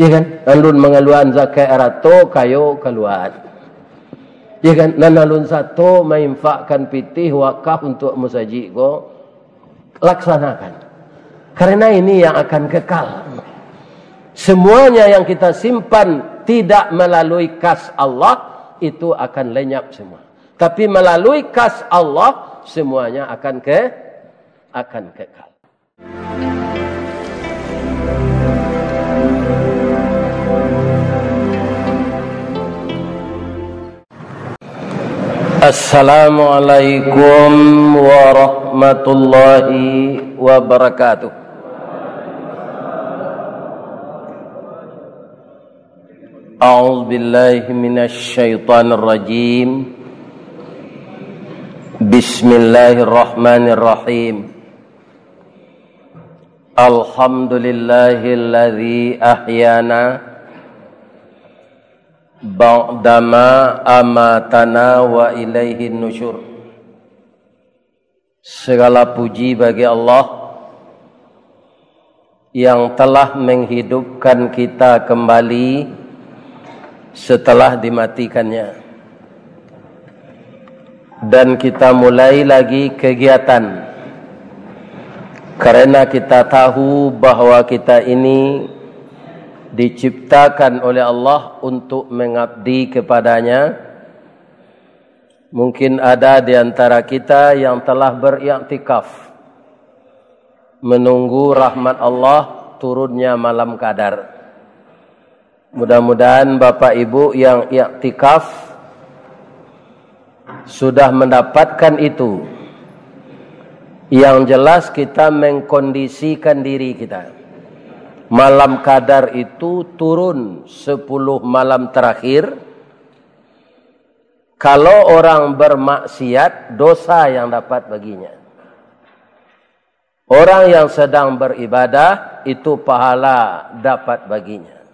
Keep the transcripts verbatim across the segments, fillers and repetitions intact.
Ya kan? Alun mangaluan zakat arato, kayo kaluan. Ya kan? Nan alun sato mainfakkan pitih wakaf untuak musajik ko, laksanakan. Karena ini yang akan kekal. Semuanya yang kita simpan tidak melalui kas Allah, itu akan lenyap semua. Tapi melalui kas Allah, semuanya akan ke, akan kekal. Assalamualaikum warahmatullahi wabarakatuh. A'udzubillahi minasyaitonirrajim. Bismillahirrahmanirrahim. Alhamdulillahilladzi ahyana ba'dama amatana wa ilaihin nusyur. Segala puji bagi Allah yang telah menghidupkan kita kembali setelah dimatikannya. Dan kita mulai lagi kegiatan, karena kita tahu bahwa kita ini diciptakan oleh Allah untuk mengabdi kepada-Nya. Mungkin ada di antara kita yang telah beriktikaf, menunggu rahmat Allah turunnya malam Qadar. Mudah-mudahan Bapak Ibu yang iktikaf sudah mendapatkan itu. Yang jelas, kita mengkondisikan diri kita. Malam Qadar itu turun sepuluh malam terakhir. Kalau orang bermaksiat, dosa yang dapat baginya. Orang yang sedang beribadah, itu pahala dapat baginya.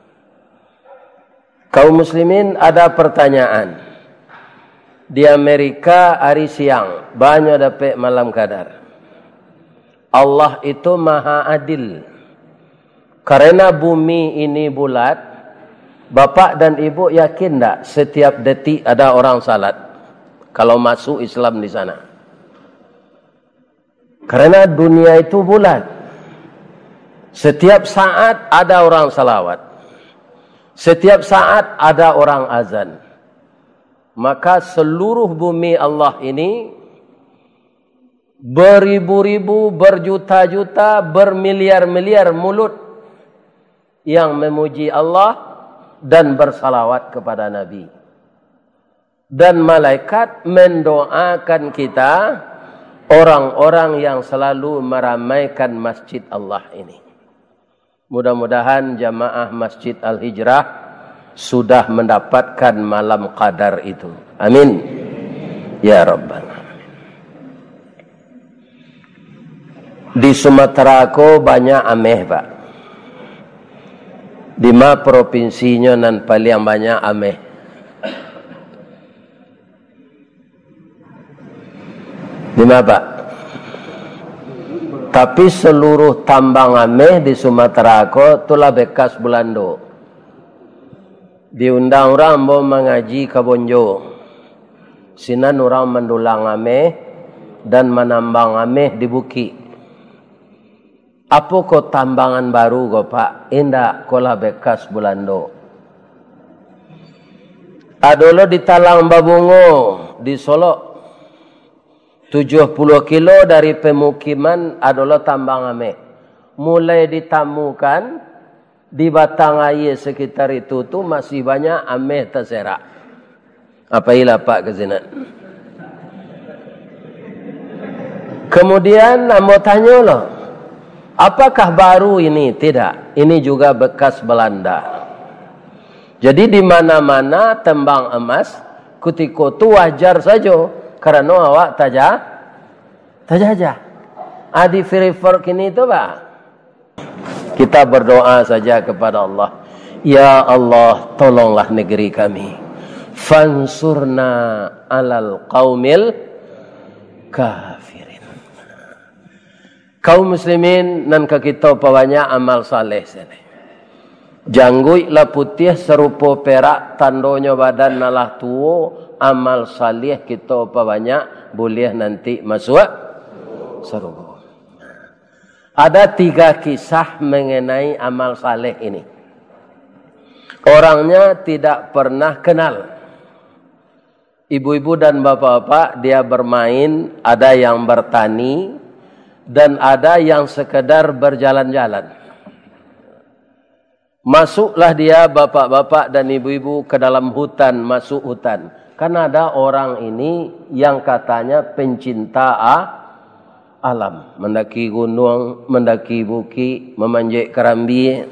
Kaum muslimin, ada pertanyaan. Di Amerika hari siang, banyak dapek malam Qadar. Allah itu maha adil. Karena bumi ini bulat, bapak dan ibu yakin ndak setiap detik ada orang salat? Kalau masuk Islam di sana. Karena dunia itu bulat. Setiap saat ada orang salawat. Setiap saat ada orang azan. Maka seluruh bumi Allah ini beribu-ribu, berjuta-juta, bermiliar-miliar mulut yang memuji Allah dan bersalawat kepada Nabi. Dan malaikat mendoakan kita, orang-orang yang selalu meramaikan masjid Allah ini. Mudah-mudahan jamaah Masjid Al-Hijrah sudah mendapatkan malam Qadar itu. Amin. Ya Rabbal Alamin. Di Sumatera ko banyak ameh, Pak. Di ma propinsinyo nan paliang banyak ameh? Di ma, Pak? Tapi seluruh tambang ameh di Sumatera ko tu lah bekas Bulando. Diundang urang ambo mangaji ka Bonjo. Sinan urang mandulang ameh dan manambang ameh di bukik. Apo ko tambangan baru ko, Pak? Indak, ko lah bekas Bulando. Ado lo di Talang Babungo, di Solok. Tujuah puluah kilo dari pemukiman ado lo tambang ameh. Mulai ditamukan, di batang aia sekitar itu tu masih banyak ameh taserak. Apo ilah, Pak, ka sinan? Kemudian ambo tanyo lo, apakah baru ini? Tidak, ini juga bekas Belanda. Jadi di mana-mana tambang emas, kutiko tu wajar sajo, karano awak taja-, tajajah. Ah, di Freeport kini tu, Pak. Kita berdoa saja kepada Allah. Ya Allah, tolonglah negeri kami. Fansurna alal qaumil kafirin. Kaum muslimin nan ka kito pabanyak amal saleh sini. Jangguik lah putiah sarupo perak, tandonyo badan nan lah tuo, amal saleh kito pabanyak, buliah nanti masuak sarugo. Ada tiga kisah mengenai amal saleh ini. Orangnya tidak pernah kenal. Ibu-ibu dan bapak-bapak, dia bermain, ada yang bertani, dan ada yang sekedar berjalan-jalan. Masuklah dia, bapak-bapak dan ibu-ibu, ke dalam hutan, masuk hutan. Kan ada orang ini yang katanya pencinta a-, alam, mendaki gunung, mendaki bukik, memanjat karambia.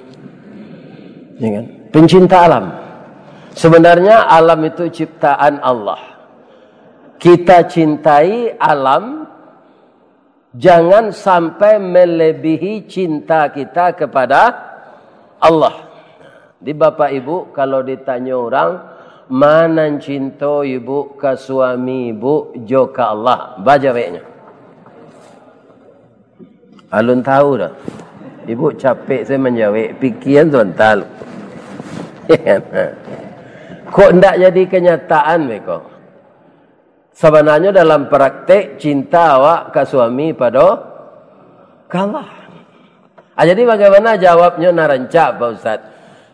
Ya kan? Pencinta alam. Sebenarnya alam itu ciptaan Allah. Kita cintai alam, jangan sampai melebihi cinta kita kepada Allah. Di bapak ibu, kalau ditanyo urang, "Ma nan cinto ibu ka suami ibu jo ka Allah?" Bajaweknyo. Alun tahu dah. Ibu capek saya menjawek, pikiran tu antal. Kok ndak jadi kenyataan beko? Sabananyo dalam praktek cinta awak ka suami pado ka Allah. Ah, jadi bagaimana jawabnyo nan rancak, Pak Ustaz?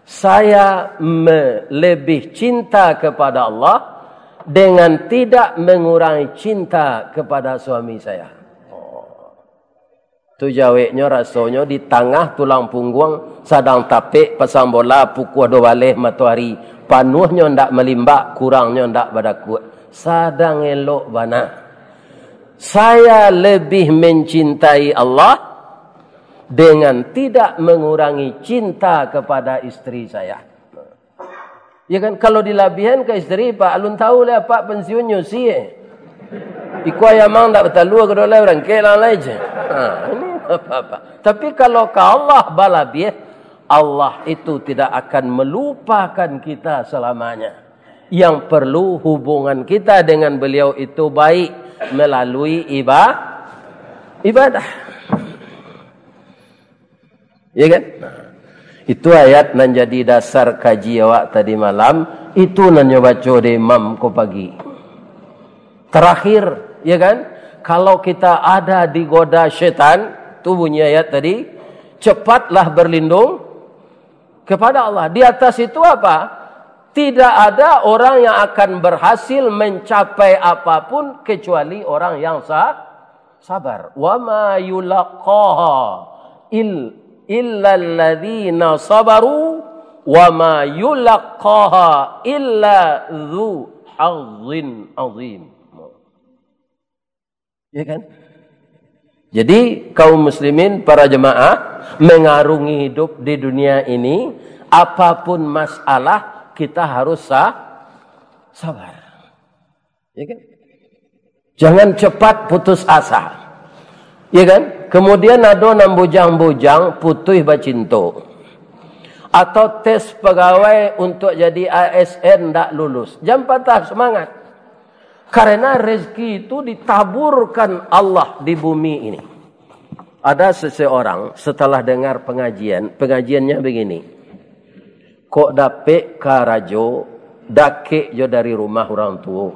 Saya me-, lebih cinta kepada Allah dengan tidak mengurangi cinta kepada suami saya. Tu jaweknyo rasonyo di tangah tulang pungguang, sadang tapek pasang bola pukua duo baleh matoari, panuahnyo ndak malimbak, kurangnyo ndak badakuak. Sadang elok bana. Saya lebih mencintai Allah dengan tidak mengurangi cinta kepada isteri saya. Ya kan, kalau dilabihan ka isteri, Pak, alun tahu lai apak pensiunnyo, si, eh. Iko ayam ang ndak batalua, kedo lai urang kek lah lai je. Ha, ini apa-apa. Tapi kalau ka Allah balabiah, Allah itu tidak akan melupakan kita selamanya. Yang perlu hubungan kita dengan beliau itu baik melalui iba-, ibadah. Ya kan? Nah, itu ayat nan jadi dasar kaji awak tadi malam, itu nan nyo baco dek imam ko pagi. Terakhir, ya kan? Kalau kita ada digoda setan, tu bunyi ayat tadi, cepatlah berlindung kepada Allah. Di atas itu apa? Tidak ada orang yang akan berhasil mencapai apapun kecuali orang yang sa-, sabar. "Wa ma yulaqqaha il-, illalladzina sabaru, wa ma yulaqqaha illa dzu hazzin azim." Ya kan? Jadi, kaum muslimin, para jemaah, mengarungi hidup di dunia ini, apapun masalah, kita harus sa-, sabar. Ya kan? Jangan cepat putus asa. Ya kan? Kemudian ado nan bujang-bujang putuih bacinto. Atau tes pegawai untuk jadi A S N ndak lulus. Jangan patah semangat. Karena rezeki itu ditaburkan Allah di bumi ini. Ada seseorang setelah dengar pengajian, pengajiannya begini. Kok dapek karajo dakek jo dari rumah urang tuo.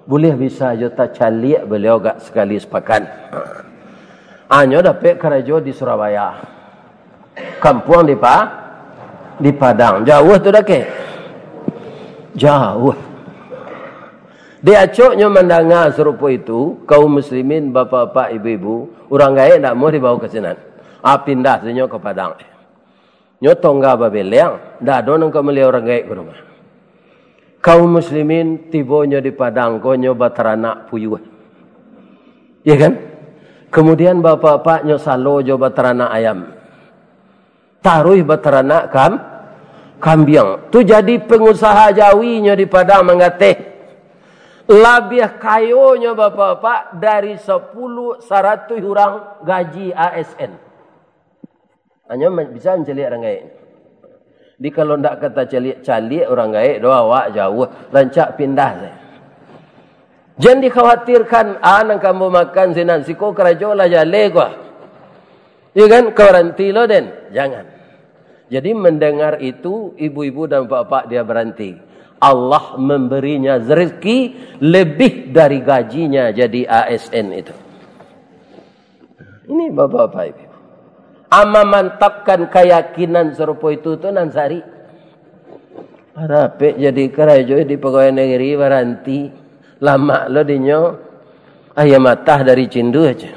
Buliah bisa jo tacaliak baliau agak sakali sapakan. Hanyo dapek karajo di Surabaya. Kampuang di Pa-, di Padang. Jauah tu dakek. Jauah. Di acoknyo mandanga sarupo itu, kaum muslimin, bapak-bapak, ibu-ibu, urang gaek ndak amuah dibao ka sinan. Ah, pindah tu nyo ka Padang. Nyo tongga babeleng, ndak ado nan ka maliek urang gaek ka rumah. Kaum muslimin tibonyo di Padang ko nyo bataranak puyuah. Ya kan? Kemudian bapak-bapak nyo salo jo bataranak ayam. Taruih bataranak kam-, kambiang. Tu jadi pengusaha jawi nyo di Padang manggateh. Labiah kayonyo bapak-bapak dari sapuluah, saratuih urang gaji A S N. Hanyo ma-, bisa mancaliak urang gaek. Jadi, kalau ndak ka tacaliak-caliak urang gaek doh, awak jauah, rancak pindah sajo. Jan dikhawatirkan, ah, nan ka ambo makan sinan, siko karajo lah jaleh ko. Iyo kan, karanti lo den, jangan. Jadi, mendengar itu, ibu-ibu dan bapak, dia berhenti. Allah memberinya rezeki lebih dari gajinya jadi A S N itu. Ini, bapak-bapak, ibu. Amamantapkan keyakinan sarupo itu tu nan sari. Rapek jadi karajo di pegawai negeri, baranti. Lamak lo dinyo, aia matah dari cindu aja.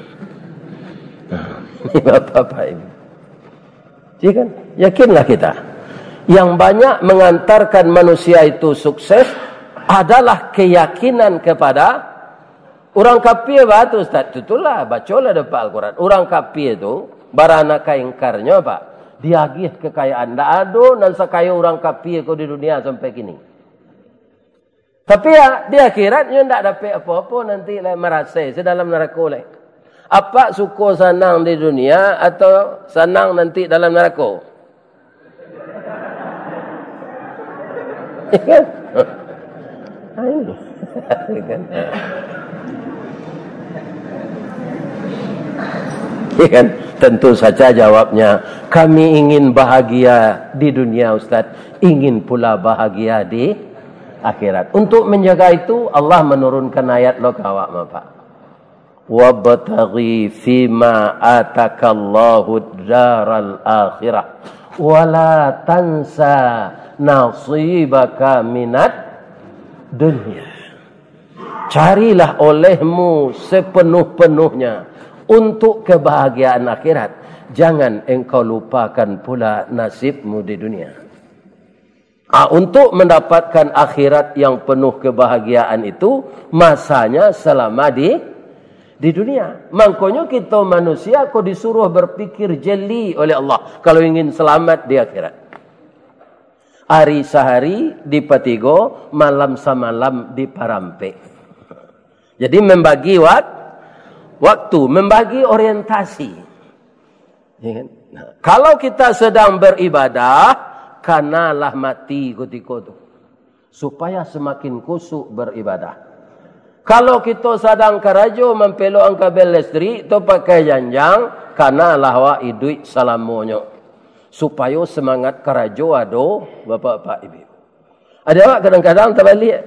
Ini, bapak-bapak, ibu. Iya kan? Yakinlah kita. Yang banyak mengantarkan manusia itu sukses adalah keyakinan kepada urang kapia. Baa tu, Ustaz? Tutulah, bacolah dapat Al-Quran. Urang kapia tu, barana kaingkarnyo, Pak, diagih kekayaan. Ndak ado nan sakayo urang kapia ko di dunia sampai kini. Tapi ya, di akhirat nyo ndak dapek apo-apo nanti lai, marasai se dalam narako lai. Apak suko sanang di dunia atau sanang nanti dalam narako? Iya kan? Ayo. Iya kan? Iya kan? Tentu saja jawabnya, kami ingin bahagia di dunia, Ustaz. Ingin pula bahagia di akhirat. Untuk menjaga itu, Allah menurunkan ayat lo ka awak, Bapak. "Wabtaghi fima atakallahu daral akhirah, wala tansa nasibaka minad dunya." Carilah olehmu sepenuh-penuhnya untuk kebahagiaan akhirat. Jangan engkau lupakan pula nasibmu di dunia. Ah, untuk mendapatkan akhirat yang penuh kebahagiaan itu, masanya selama di, di dunia. Mangkonyo kito manusia ko disuruh berpikir jeli oleh Allah, kalau ingin selamat di akhirat. Ari sahari dipatigo, malam samalam diparampek. Jadi, membagi wak-, waktu, membagi orientasi. Ya kan? Nah, kalau kita sedang beribadah, kanalah mati kutiko tu, supaya semakin kusuk beribadah. Kalau kito sadang karajo mampelokkan kabel listrik tu pakai janjang, kanalah awak iduik salamonyo, supayo semangat karajo ado, bapak-bapak, ibu. Ada awak kadang-kadang tabaliak.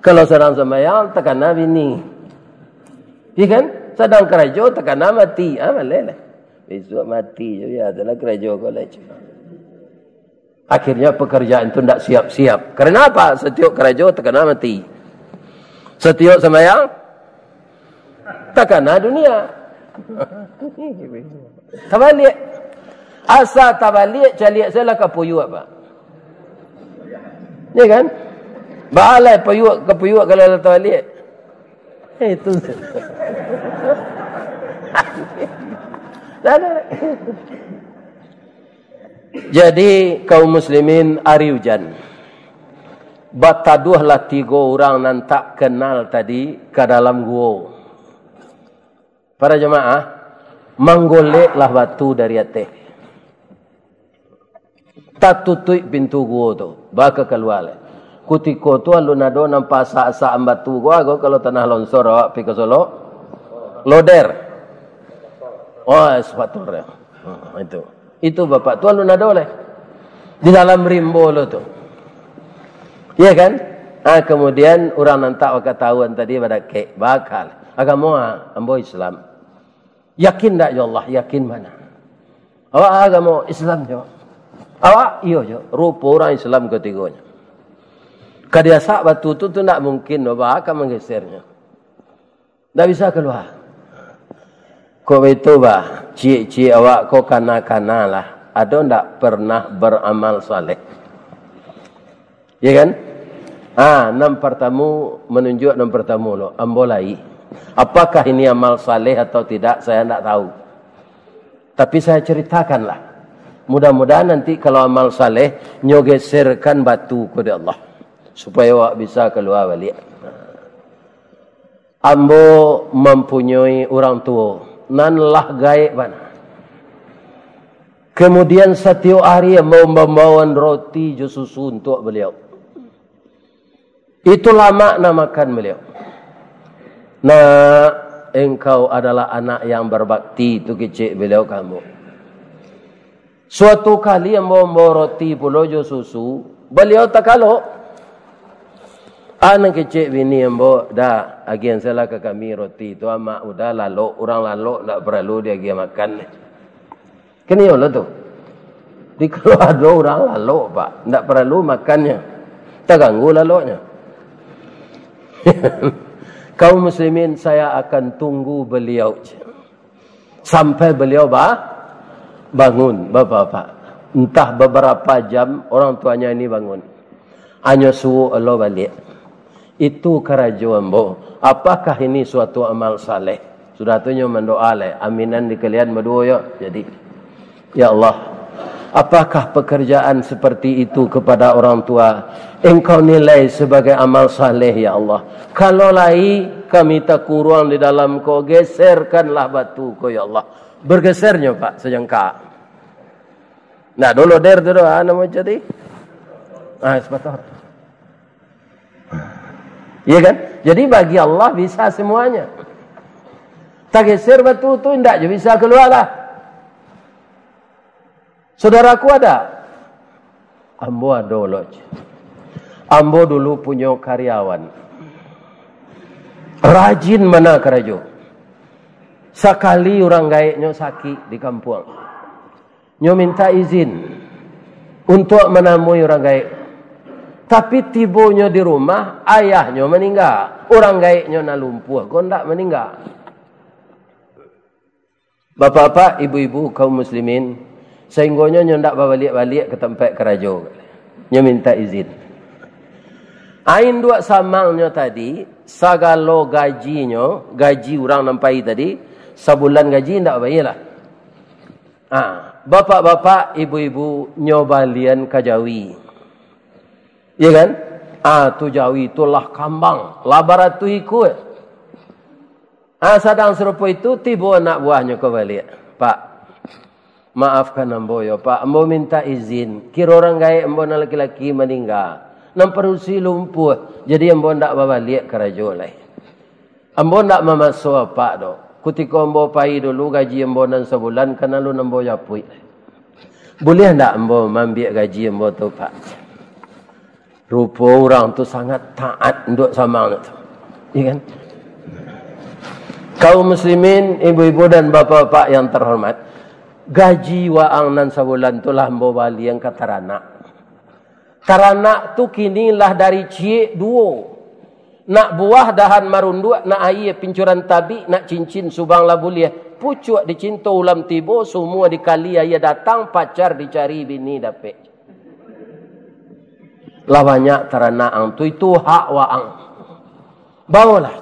Kalau sadang sambayang, takana bini. Iya kan? Sadang karajo, takana mati. Ah, maleh lah. Besok mati je, ya, itulah karajo ko lah. Akhirnya pekerjaan tu ndak siap-siap. Karena apa? Setiap karajo takana mati. Setiap sambayang takana dunia. Tabaliak. Asa tabaliak, caliak salah ka puyuak, Pak. Ya kan? Baalai puyuak ka puyuak kalau lah tabaliak. Eh, itu. Dah, dah. Jadi, kaum muslimin, ari ujan, bataduahlah tigo urang nan tak kenal tadi ka dalam guo. Para jamaah, manggoleklah batu dari ateh. Tatutuik pintu guo tu, baka kalua lai. Kutiko tu alun ado nan pasak-asakan batu guo, ago kalau tanah lonsor awak pi ka Solok, loader. Oh, eskavator ya. Hmm, itu. Itu bapak tu alun ado lai. Di dalam rimbo lo tu. Iya kan? Ah, kemudian urang nan tak bakatahuan tadi badakek, bakal. Agamo, ah, ambo Islam. Yakin ndak jo Allah? Yakin bana. Awak agamo Islam jo? Awak iyo jo. Rupo urang Islam katigonyo. Ka diasak batu tu, tu ndak mungkin doh, baa ka manggésernyo. Ndak bisa kalua. Kok baitu, bah, ciek-ciek awak ko kana-kana lah. Ado ndak pernah baramal saleh? Ya kan? Ah, nan partamo, manunjuak nan partamo lo, ambo lai. Apakah ini amal saleh atau tidak, saya ndak tahu. Tapi saya ceritakanlah. Mudah-mudahan nanti kalau amal saleh, nyo geserkan batu ko dek Allah. Supaya awak bisa kalua baliak. Ambo mampunyoi urang tuo nan lah gaek bana. Kemudian satiok ari ambo mambaoan roti jo susu untuak baliau. Itu lamak nan makan baliau. "Nak, engkau adalah anak yang berbakti," tu kecek baliau ka ambo. Suatu kali ambo, ambo roti pulo jo susu, baliau takalok. Anak kecek bini ambo, "Dah, agian salah ka kami roti tu, amak udah lalok, urang lalok ndak paralu diagiah makan." Kan iyo lah tu. Jadi kalau ado urang lalok, Pak, ndak paralu makannyo. Taganggu laloknyo. Kaum muslimin, saya akan tunggu beliau. Sampai beliau ba-, bangun, bapak-bapak. Entah beberapa jam orang tuanya ini bangun. Hanyo suok lo baliak. Itu karajo ambo. Apakah ini suatu amal saleh? Sudah tu nyo mandoa lai. Aminan di kalian baduo yo. Jadi, ya Allah, apakah pekerjaan seperti itu kepada orang tua Engkau nilai sebagai amal saleh, ya Allah? Kalau lai kami takuruang di dalam ko, geserkanlah batu ko, ya Allah. Bergeser nyo, Pak, sajangka. Nah, doloder tu doh, ah, namo jadi. Ah, sepator. Iya kan? Jadi bagi Allah bisa semuanya. Tageser batu tu, indak jo bisa keluar lah. Saudaraku ada? Ambo ado, Loj. Ambo dulu punyo karyawan. Rajin bana karajo. Sakali urang gaeknyo sakik di kampuang. Nyo minta izin untuak manamui urang gaek. Tapi tibonyo di rumah, ayahnyo maningga. Urang gaeknyo nan lumpuah ko ndak maningga. Bapak-bapak, ibu-ibu, kaum muslimin, sainggonyo nyo ndak babaliak-baliak ka tampek karajo. Nyo minta izin. Induak samangnyo tadi, sagalo gajinyo, gaji urang nan pai tadi, sabulan gaji ndak babagilah. Ah, bapak-bapak, ibu-ibu, nyo balian ka jawi. Iya kan? Ah, tu jawi tu lah kambang, lah baratuih ikua. Ah, sadang sarupo itu, tibo anak buahnyo ko baliak. "Pak, maafkan ambo yo, Pak. Ambo minta izin. Kiro urang gaek ambo nan laki-laki maningga. Nan padusi lumpuah. Jadi ambo ndak babaliak karajo lai. Ambo ndak mamaso Apak doh. Kutiko ambo pai dulu, gaji ambo nan sabulan kan alun ambo japuik. Buliah ndak ambo maambiak gaji ambo tu, Pak?" Rupo urang tu sangat taat induak samang tu. Iya kan? Kaum muslimin, ibu-ibu dan bapak-bapak yang terhormat, gaji waang nan sabulan tu lah ambo balian ka taranak. Taranak tu kini lah dari ciek duo. Nak buah dahan marunduak, nak aia pincuran tabik, nak cincin subang lah buliah. Pucuak dicinto ulam tibo, sumua dikali aia datang, pacar dicari, bini dapek. Lah banyak taranak ang tu, itu hak waang. Baolah.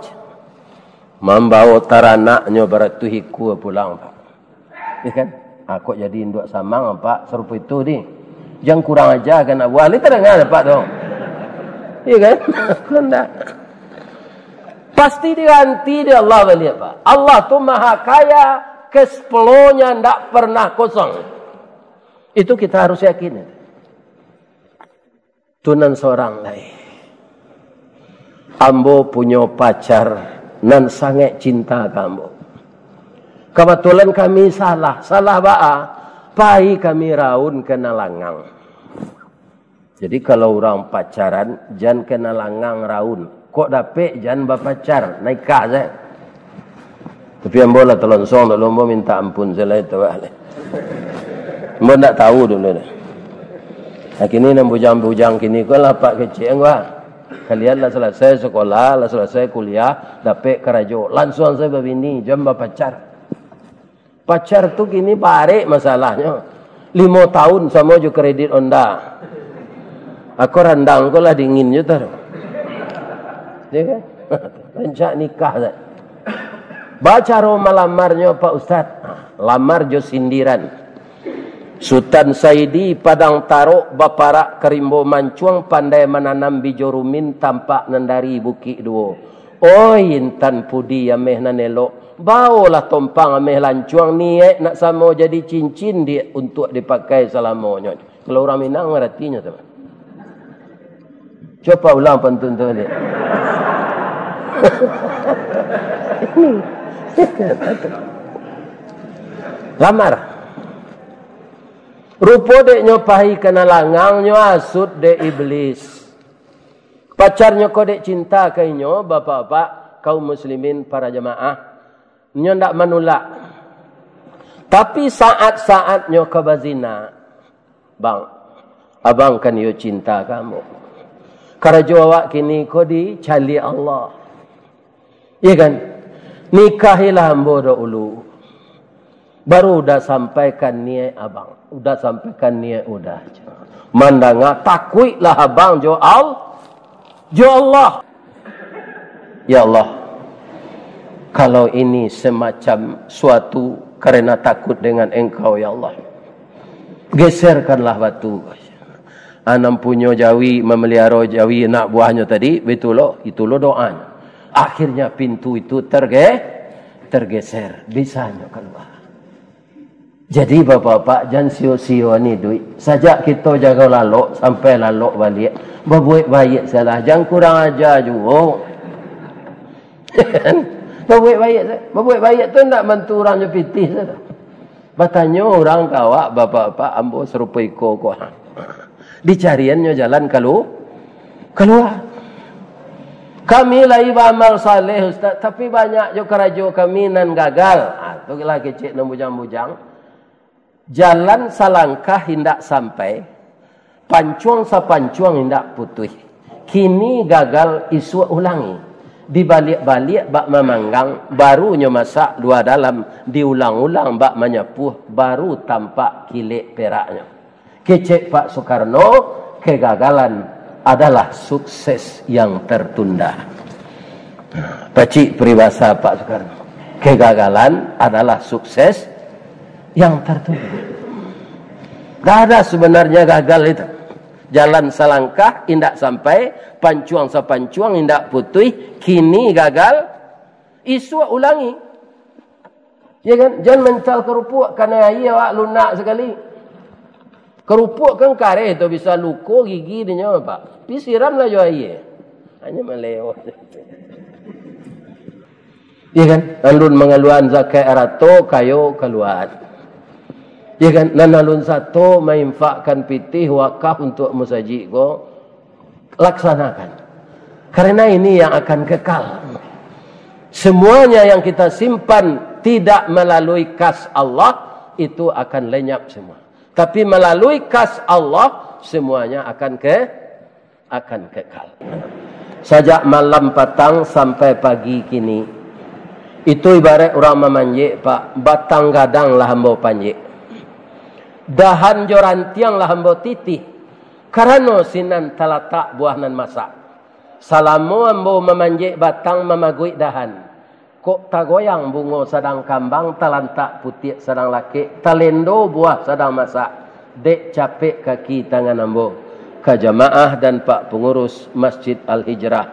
Mambao taranaknyo baratuih ikua pulang, Pak. Iya kan? Ah, kok jadi induak samang, Pak, sarupo itu di. Jan kurang aja kan, nak buah. Lai tadanga, Pak, tu. Iya kan? Ndak. Pasti diganti dek Allah baliak, Pak. Allah tu maha kaya, cash flow-nya ndak pernah kosong. Itu kita harus yakin. Tu nan sorang lai. Ambo punyo pacar nan sangaik cinta ka ambo. Kabatulan kami salah, salah baa, pai kami raun ka nan langang. Jadi, kalau urang pacaran, jan ka nan langang raun. Kok dapek, jan bapacar, naikah sajo. Tapi ambo lah talonsong dulu, ambo minta ampun salah itu, bah. Ambo ndak tahu dulu dah. Nah, kini nan bujang-bujang kini ko lah pak kecek, bah. Kalian lah salasai sakolah, lah salasai kuliah, dapek karajo, lansuang sajo babini, jan bapacar. Pacar tu kini barek masalahnyo. Limo taun samo jo kredit Honda. Ako randang ko lah dingin jo tu. Ya kan? Rancak nikah sajo. Bacaro malamarnyo, Pak Ustaz. Lamar jo sindiran. Sutan Saidi Padang Tarok, baparak ka rimbo mancuang, pandai mananam bijo rumin, tampak nan dari Bukik Duo. Oi, intan pudi ameh nan elok, baolah tompang ameh lancuang, niaik nak samo jadi cincin di, untuak dipakai salamonyo. Kalau urang Minang aratinyo tu. Cubo ulang pantun tu baliak. Lamar. Rupo dek nyo pai ka nan langang, nyo asuik dek iblis. Pacarnyo ko dek cinta ka inyo, bapak-bapak, kaum muslimin, para jamaah, nyo ndak manulak. Tapi saat-saat nyo ka bazina, "Bang, abang kan iyo cinta ka ambo. Karajo awak kini ko dicaliak Allah." Iya kan? "Nikahilah ambo dahulu. Baru udah sampaikan niaik abang. Udah sampaikan niaik, udah." Mandanga, "Takuiklah abang jo Al-, jo Allah." "Ya Allah, kalau ini semacam suatu karena takut dengan Engkau, ya Allah, geserkanlah batu." Anak punyo jawi, mameliharo jawi anak buahnyo tadi, baitulah, itulah doanyo. Akhirnya pintu itu terge-, tergeser, bisanyo kalua. Jadi, bapak-bapak, jan sio-sio ni duit. Sajak kito jago lalok, sampai lalok baliak, babuek baiak salah, jan kurang aja juo. Babuek baiak sa-, babuek baiak tu ndak bantu urang jo pitih sajo. Batanyo urang ka awak, "Bapak-bapak, ambo sarupo iko ko." Dicariannyo jalan kalu-, kalua. "Kami lai baamal saleh, Ustaz, tapi banyak jo karajo kami nan gagal." Ah, tu lah kecek nan bujang-bujang. Jalan salangkah indak sampai, pancuang sapancuang indak putuih. Kini gagal, isuak ulangi. Dibaliak-baliak bak mamanggang, baru nyo masak dua dalam, diulang-ulang bak manyapuah, baru tampak kilek peraknyo. Kecek Pak Soekarno, kegagalan adalah sukses yang tertunda. Pacik peribahasa Pak Soekarno, kegagalan adalah sukses yang tertunda. Dah ada sebenarnya gagal itu. Jalan salangkah indak sampai, pancuang sapancuang indak putuih, kini gagal, isuak ulangi. Ya kan? Jan mental kerupuak, kanai aia awak lunak sakali. Kerupuak kan kareh tu, bisa luko gigi dinyo, Pak. Pi siramlah jo aia. Hanyo maleo. Ya kan? Alun mangaluan zakat arato, kayo kaluan. Ya kan? Nan alun sato mainfakkan pitih wakaf untuak musajik ko, laksanakan. Karena ini yang akan kekal. Semuanya yang kita simpan tidak melalui kas Allah, itu akan lenyap semua. Tapi melalui kas Allah, semuanya akan ke-, akan kekal. Sajak malam patang sampai pagi kini, itu ibarat urang mamanjek, Pak, batang gadang lah ambo panjek. Dahan jo rantiang lah ambo titih, karano sinan talatak buah nan masak. Salamo ambo mamanjek batang, mamaguik dahan, kok tagoyang bungo sadang kambang, talantak putiak sadang lakek, talendo buah sadang masak, dek capek kaki tangan ambo. Ka jamaah dan pak pangurus Masjid Al-Hijrah,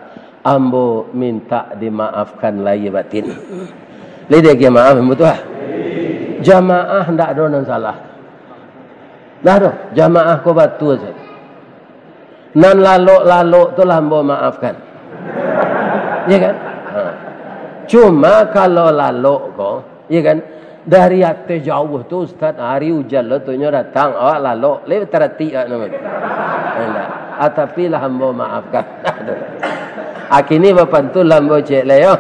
ambo mintak dimaafkan lahia batin. Lai diagiah maaf, ambo tu ah. Jamaah ndak ado nan salah. Nah tu, jamaah ko batua sajo. Nan lalok-lalok tu lah ambo maafkan. Ya kan? Ha. Cuma kalau lalok ko, ya kan, dari ateh jauah tu, Ustaz, hari ujan lo tu nyo datang, awak lalok, lai taratik awak namo tu. Indak. Ah, tapi lah ambo maafkan. Ah, kini bapantun lah ambo cek lai yo.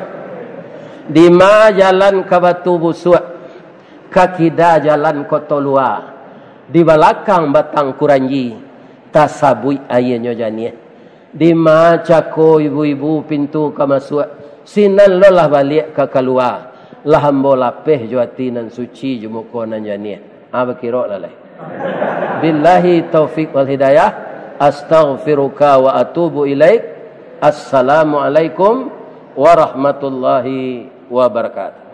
Dima jalan ka Batu Busuak, ka kida jalan Koto Lua, di balakang batang kuranji, tasabuik aianyo janiah. Dima cako ibu-ibu pintu ka masuak, sinan lo lah baliak ka kalua, lah ambo lapeh jo ati nan suci jo muko nan janiah. Ha, bakirok lah lai. Billahi taufik wal hidayah, astaghfiruka wa atubu ilaik. Assalamualaikum warahmatullahi wabarakatuh.